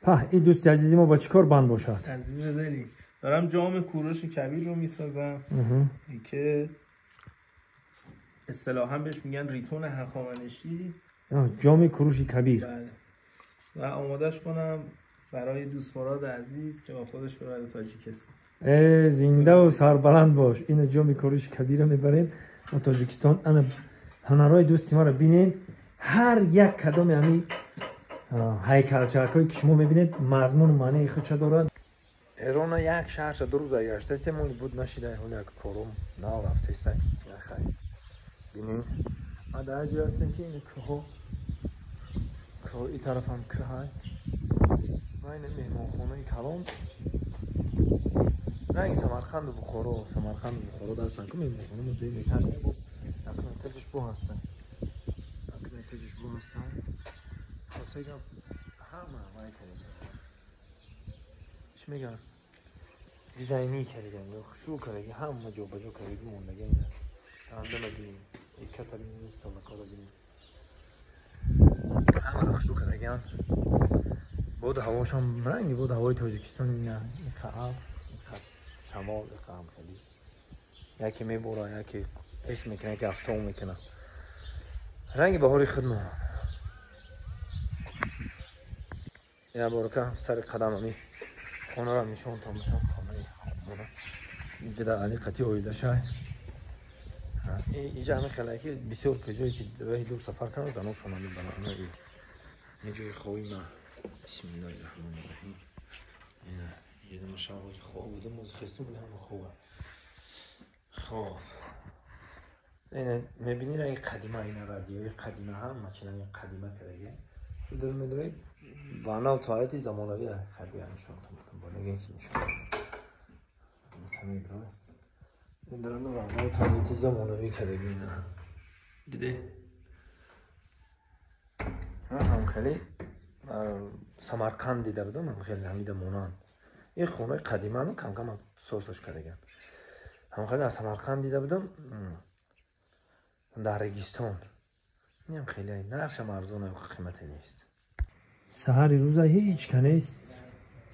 Ин дӯсти азизи мо ба чӣ кор банд бошад? Азиз дили, дорам ҷоми کوروش کبیر رو میسازم که اصطلاحاً بهش میگن ریتون هخامنشی. جام کوروش کبیر. بله. و آمادهش کنم برای دوست مراد عزیز که با خودش ببره تاجیکستان. زنده و سربلند باش. این جام کوروش کبیر رو میبریم ما تاجیکستان. انا هنرهای دوستی ما رو بینین. هر یک کدام همی ҳайкалчакҳое ки шумо мебинед мазмуну маънии худша дорад. Эрона як шаҳрша ду рӯза гаштастем, оли буд нашида, ҳоли як корум нав рафтеста. Яхай бинин, ма дар ҷое ҳастем ки ин кӯҳо, кӯҳ и тарафам кӯҳай ва ин меҳмонхонаи калон, ранги Самарқанду Бухоро, Самарқанду Бухоро дастан ку меҳмонхона мо дуюм этаж мебуд, якум этажаш бо ҳастан, якум этажаш бо ҳастан. Хосегам ҳама вай кардем, чӣ мегӯям, дизайнӣ кардем, хушрӯ кардаги, ҳама ҷобаҷо кардаги мондаги. Ина андама бинем, иката бинем, столакора бинем, ҳамаро хушрӯ кардагиан. Боду ҳавошам ранги боду ҳавои Тоҷикистон, ина иқа абр, иқа шамол, иқа ҳамхелӣ, яке мебора, яке иш мекунад, яке афтоб мекунад, ранги баҳори худмон. Я борка сари қадам ами хонаро нишонтон метам, хонаи хонмона инҷа али қати оилашай. Инҷа ҳами хеле ки бисёр ҷое ки роҳи дур сафар кардам, заношон мебаранд. Ин ҷои хоби ма. Бисмиллоҳи раҳмони раҳим. Ина инҷа ма шаб ҳозир хоб будам, ҳозир хестум, ҳама хобам. Хоб ина мебинӣ ранги қадима, ина радиои қадима, ҳама чи ранги қадима кардаги. Дур медоред ванна ва туалети замонавӣ хабия нишонтон метам, бо нагин ки нишон метам. Ин дарана ванна ва туалети замонавӣ кардаги, ина диде ҳам хеле Самарқанд дида будам, ҳам хеле ҳамида монанд. Ин хонаи қадиману камкам созаш кардаган. Ҳам хеле аз Самарқанд дида будам дар Регистон. Инам хеле нархшам арзон, қимате нест. Саҳари рӯза ҳеҷ ка нест.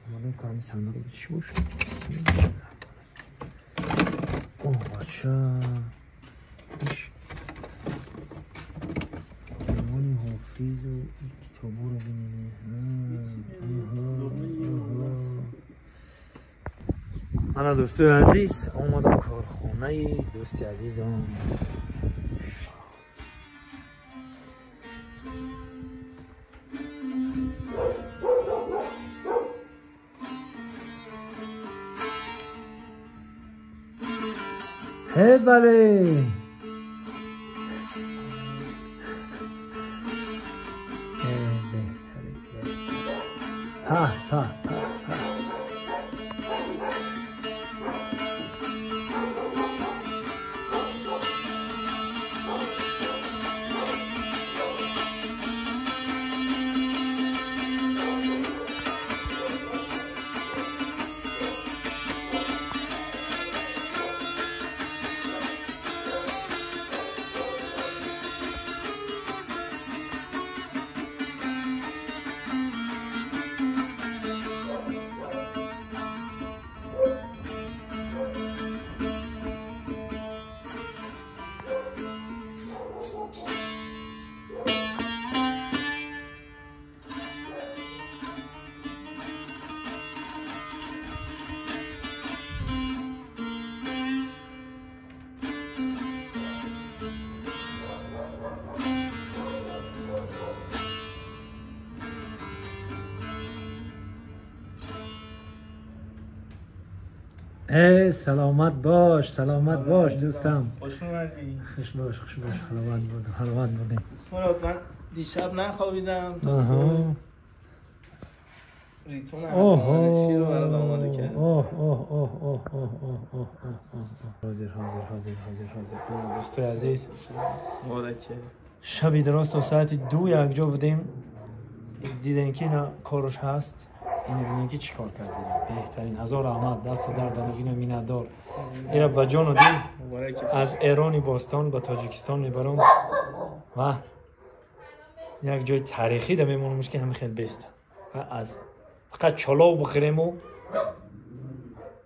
Омадам ки ҳамин сандуқ чӣ бошад? О, бача, иш Дивони Ҳофизу китобҳоро бинед. Ана дӯстои азиз, омадам корхонаи дӯсти азизам. Бале, ҳа ҳа ҳа. Саломат бош, саломат бош дӯстам. خوش اومدی. خوش باش، خوش باش. سلامت بود، سلامت بودیم. دوست مراد، من دیشب نخوابیدم تا صبح ریتون هخامنشی رو برات آماده کردم. اوه اوه اوه اوه اوه اوه اوه اوه. حاضر حاضر حاضر حاضر حاضر. دوستای عزیز، مبارکه. شبی درست تا ساعت 2 یک جا بودیم. دیدن که اینا کارش هست. اینو ببینین که چیکار کردید. بهترین، هزار رحمت، دست درد نبینه، مینتدار. اینا با جان و دل از ایران باستان به تاجیکستان میبرم و یک جای تاریخی ده میمونمش که همه خیلی بیست و از Фақат чалов бихӯрему.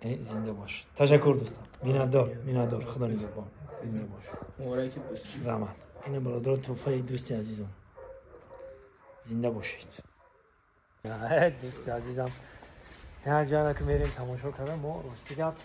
Зинда бош. Ташаккур дӯстон. Миннатдор, миннатдор. Худо нигаҳбон. Зинда бош. Муборакит бошед. Раҳмат. Ина бародаро тӯҳфаи дӯсти азизам. Зинда бошед. Дӯсти азизам, як ҷое ки мерем тамошо кардам, мо рости гап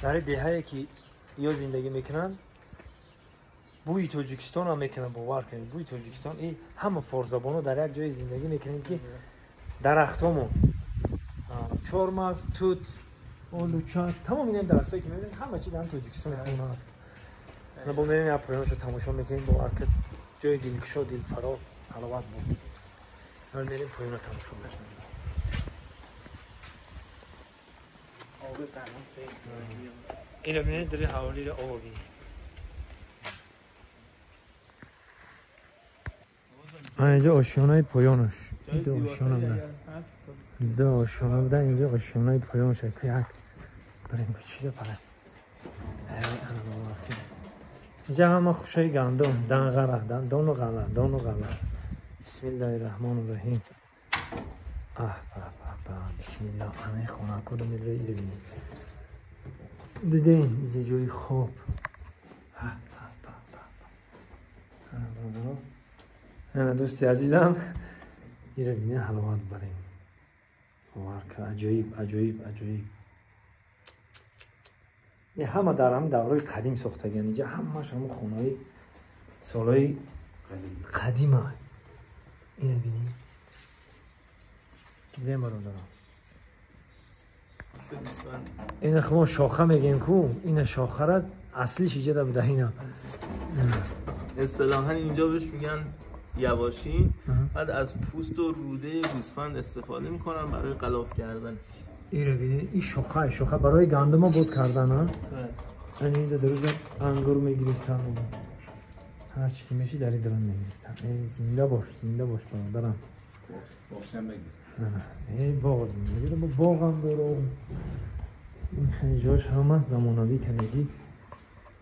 дар деҳае ки ё зиндагӣ мекунанд, бӯи Тоҷикистон ҳам мекунанд, бовар кунед, бӯи Тоҷикистон. И ҳама форсзабонҳо дар як ҷое зиндагӣ мекунем ки дарахтҳомон чормағз, тут, олуча, тамом ин дарахтҳое ки мебинед, ҳама чи дар Тоҷикистон хона аст. Бо мерем як поёнашо тамошо мекунем, бовар кунед, ҷои дилкушо, дилфаро, ҳаловат буд. Мерем поёна тамошо мекунем. اینو ببینید داره حوالی رو آب. اینجا آشیانه پایانش. اینجا آشیانه بودن. اینجا آشیانه بودن. اینجا آشیانه پایانش. یک بریم کوچیک پره. اینجا همه خوشه گندم، دنغره، دندان و غله، دان و غله. بسم الله الرحمن الرحیم. آه با بسم الله. همه خونه کدوم میره ایره بینید. دیدین اینجا جای خواب. نه دوستی عزیزم ایره بینه حلوات بریم. عجایب عجایب عجایب. همه در هم دورای قدیم ساختگی، اینجا همش همون خونه‌های سالهای قدیم ها. اینو بینید. دیدین برادران. این خب شاخه میگیم کو، این شاخه را اصلیش اینجا بوده. اینا اصطلاحاً اینجا بهش میگن یواشی. بعد از پوست و روده گوسفند استفاده میکنن برای غلاف کردن. این رو ببینید، این شاخه، شاخه برای گندم بود کردن ها. یعنی اینجا در روز انگور میگرفتن، هر چی که میشه در این درون میگرفتن. ای زنده باش، زنده باش برادرم. باغشم بگیر. نه ای باغ میگیره، با باغم داره. این خیلی جاش همه زمانوی کنگی.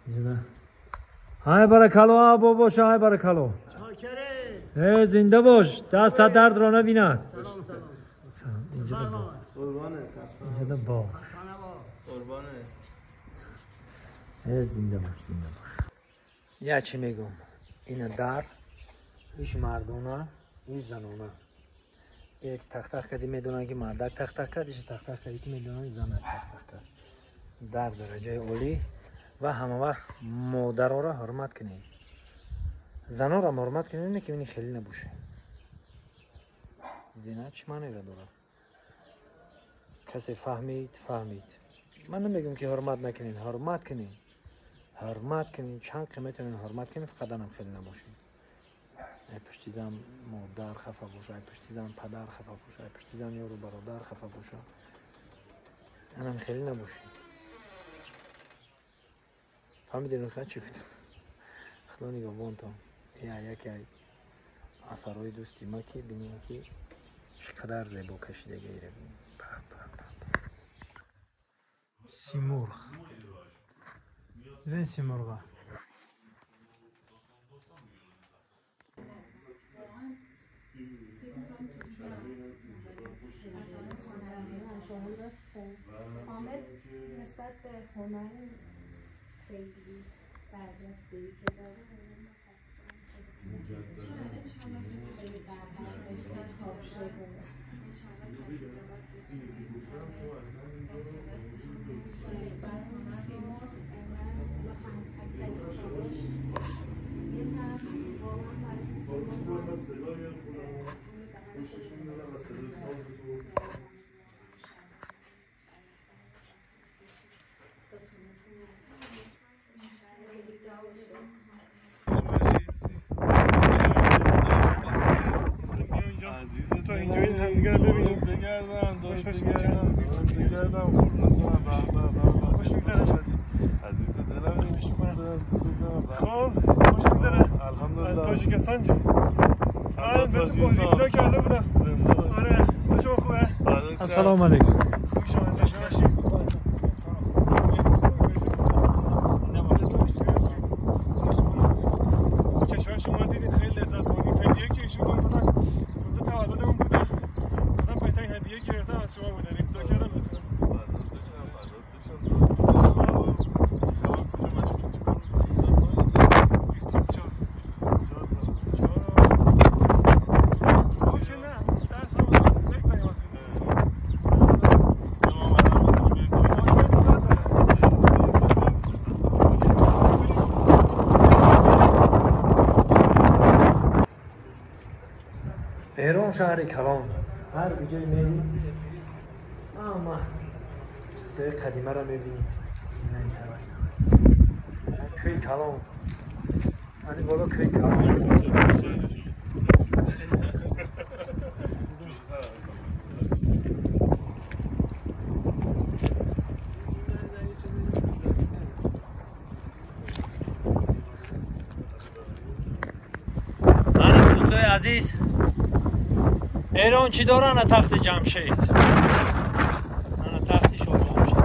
اینجا های برکالو بابا، های برکالو. ای زنده باش، دست درد را نبیند. سلام. اینجا قربانه. اینجا باغ. قربانه. ای زنده باش، زنده باش. یا چی میگم؟ این در ایش مردونه، ایش زنونه. یک تخت تخت کردی میدونن که مردک تخت تخت کرد، ایش تخت تخت کردی که میدونن زنک تخت تخت کرد. در درجه عالی. و همه وقت مادرها را حرمت کنید، زنها را حرمت کنید، نه که این خیلی نباشه. دیدین چه معنی را داره؟ کسی فهمید فهمید. من نمیگم که حرمت نکنین، حرمت کنین، حرمت کنین، چند قیمت میتونین حرمت کنین، فقط هم خیلی نباشین. ای پشتی زن مادر خفه باشه، ای پشتی زن پدر خفه باشه، ای پشتی زن یارو برادر خفه باشه، منم خیلی نباشین. فهمیدین خیلی چی گفتم؟ خدا نگهبانتان. ای یکی اثرهای دوستی ما که بینیم که چقدر زیبا کشیدگی ایره بینیم. سیمرغ. ببین سیمرغه. حامد نسبت به هنر خیلی برجسته‌ای که داره، خیلی برجسته شده. تا اینجا همدیگه رو ببینیم. بگردم، خوش بگردم، بگردم. خوش می‌گذره. عزیز دلم، خب خوش می‌گذره. الحمدلله. از تاجیکستان من بهتون قول کرده بودم. آره، شما خوبه؟ السلام علیکم. خوب شما زنده باشید. کشور شما رو دیدیم، خیلی لذت بردیم. هدیه که ایشون دادن روز تولدمون بوده. گفتم بهترین هدیه گرفتم. شما بوده ریپلای کردم بهتون. فدات بشم فدات بشم. چه خبر؟ کجا مشغول چیکار می‌کنی؟ چند سالته؟ 24. 24 سال. 24. که نه درسم بگذاریم اصلا. Эрон шаҳри калон, ҳар куҷое мерӣ ҳама чизҳои қадимаро мебинӣ. Ина ин тараф кӯи калон, ани боло кӯи калон. Ана дӯстои азиз, Эрон чӣ дора? Ана тахти Ҷамшед, ана тахти шоҳ Ҷамшед.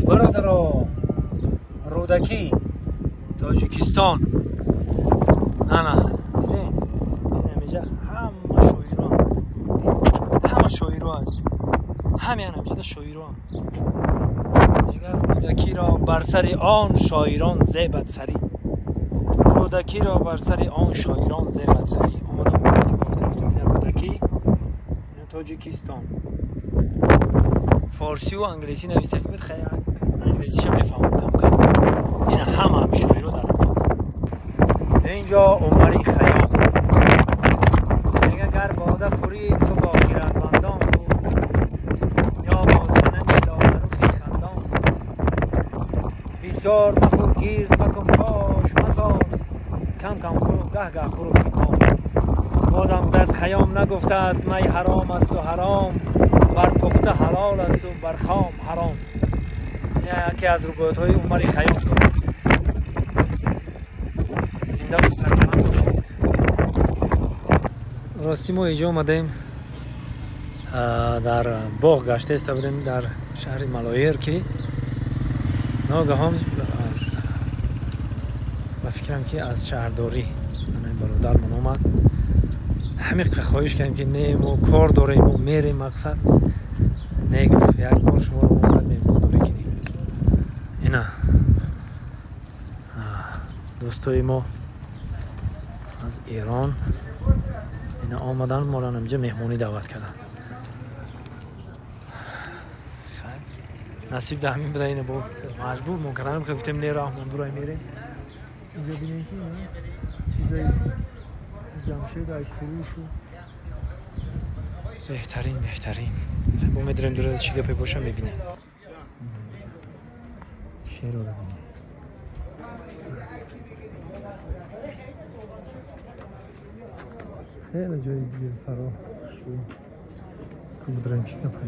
Бародаро, Рӯдакӣ, Тоҷикистон. Ана дидем, ҳамиҷа ҳама шоирон, ҳама шоирон, ҳамин ҳамиҷа шоирон. Дигар Рӯдакиро бар сари он шоирон зебад сарӣ, Рӯдакиро бар сари он шоирон зебад сарӣ. Омадам гуфта гуфта гуфта, ина Рӯдакӣ, ина Тоҷикистон. Форсию англисӣ нависагӣ буд, хеле англисиша мефаҳмидам. Ина ҳама ҳами шоиро дар инҷо ҳаст. Инҷо Умари Хаём мега: гар бода хӯрӣ ту бо хирадмандон хӯр, ё бо санами лоларухи хандон хӯр. Бисёр махӯр, гирд макун, пош масоз, кам кам хӯру гаҳ гаҳ хӯру пинҳон хӯр. Бозам гуфтааст Хаём нагуфтааст май ҳаром асту ҳаром, бар пухта ҳалол асту бар хом ҳаром. Яке аз рубоятҳои Умари Хаём. Зинда сарбаланд бошед. Рости мо инҷо омадем, дар боғ гашта иста будем дар шаҳри Малоир, ки ногаҳон ба фикрам ки аз шаҳрдорӣ бародармон омад. Ҳамин хоҳиш кардем ки не, мо кор дорем, мо мерем, мақсад не, гуфт як бор шуморо мо бояд меҳмондорӣ кунем. Ина дӯстои мо аз Эрон ина омадан, моро инҷа меҳмонӣ даъват карданд. Насиб да ҳамин буда, ина бо маҷбур мон кардам, гуфтем не, раҳмон дурай мерем. Инҷо бинем ки чизои Ҷамшед, ай Курушу беҳтарин, беҳтарин. Мо медонем дура чӣ гапе боша, мебинем. Шеро бибинем. Хеле ҷои дилфаро хушрӯ. Медонем чӣ гапе.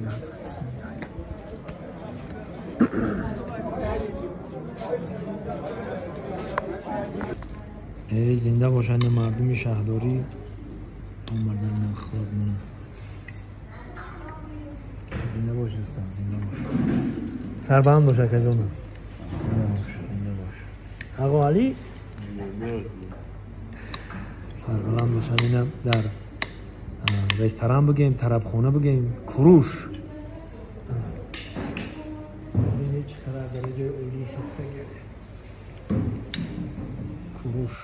Эй, зинда бошанд мардуми шаҳрдорӣ, омадан нахлабмона. Зинда бош дӯстам, зинда бош. Сарбаланд бош акаҷонам. Зинда бош, зинда бош. Ағо Алӣ? Сарбаланд бошанд. Ина дар ресторан бигем, тарабхона бигем, Куруш. Бинед чӣ қадар дараҷаи олӣ сохта гирд. Куруш.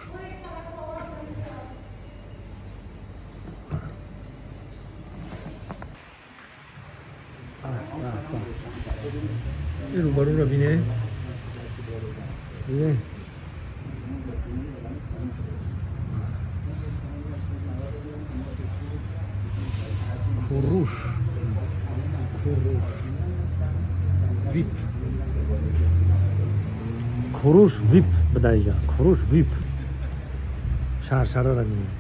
Ин рӯбарӯро бинед. Бинед. Куруш. Куруш. Вип. Куруш вип буда инҷа. Куруш вип. Шаршараро бинед.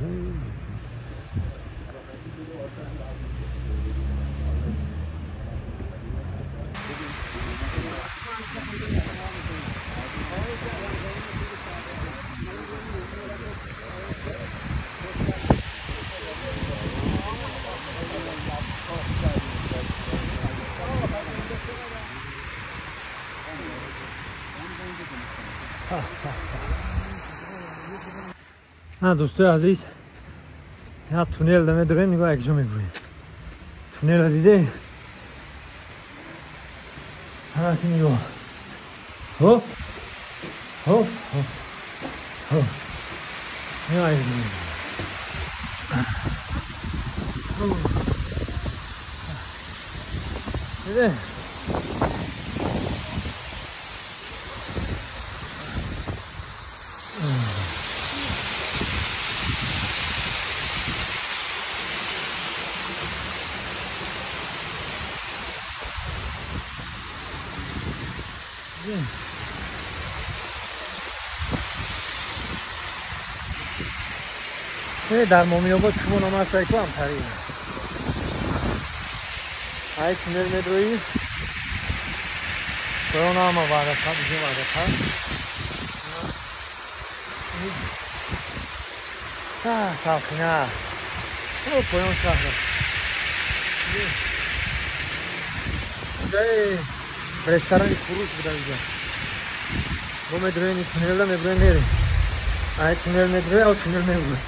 На дӯстои азиз, як туннел да медурем, нигоҳ якҷо мебурем. Туннелро диде? Ҳаки нигоҳ. Хоп, хоп, хоп, хоп. Нигоҳ мебурем. Диде? Дар Моминобод чумон омад сайку ҳамтари. Ай туннел медроӣ. Поён ҳама ваъдақа, биҷо ваъдақа. Салқина. Поён шаҳр. Ҷои ресторани Куруш буда инҷо. Бо медроем туннелда меброем мерем. Ай туннел медрои, ав туннел меброем.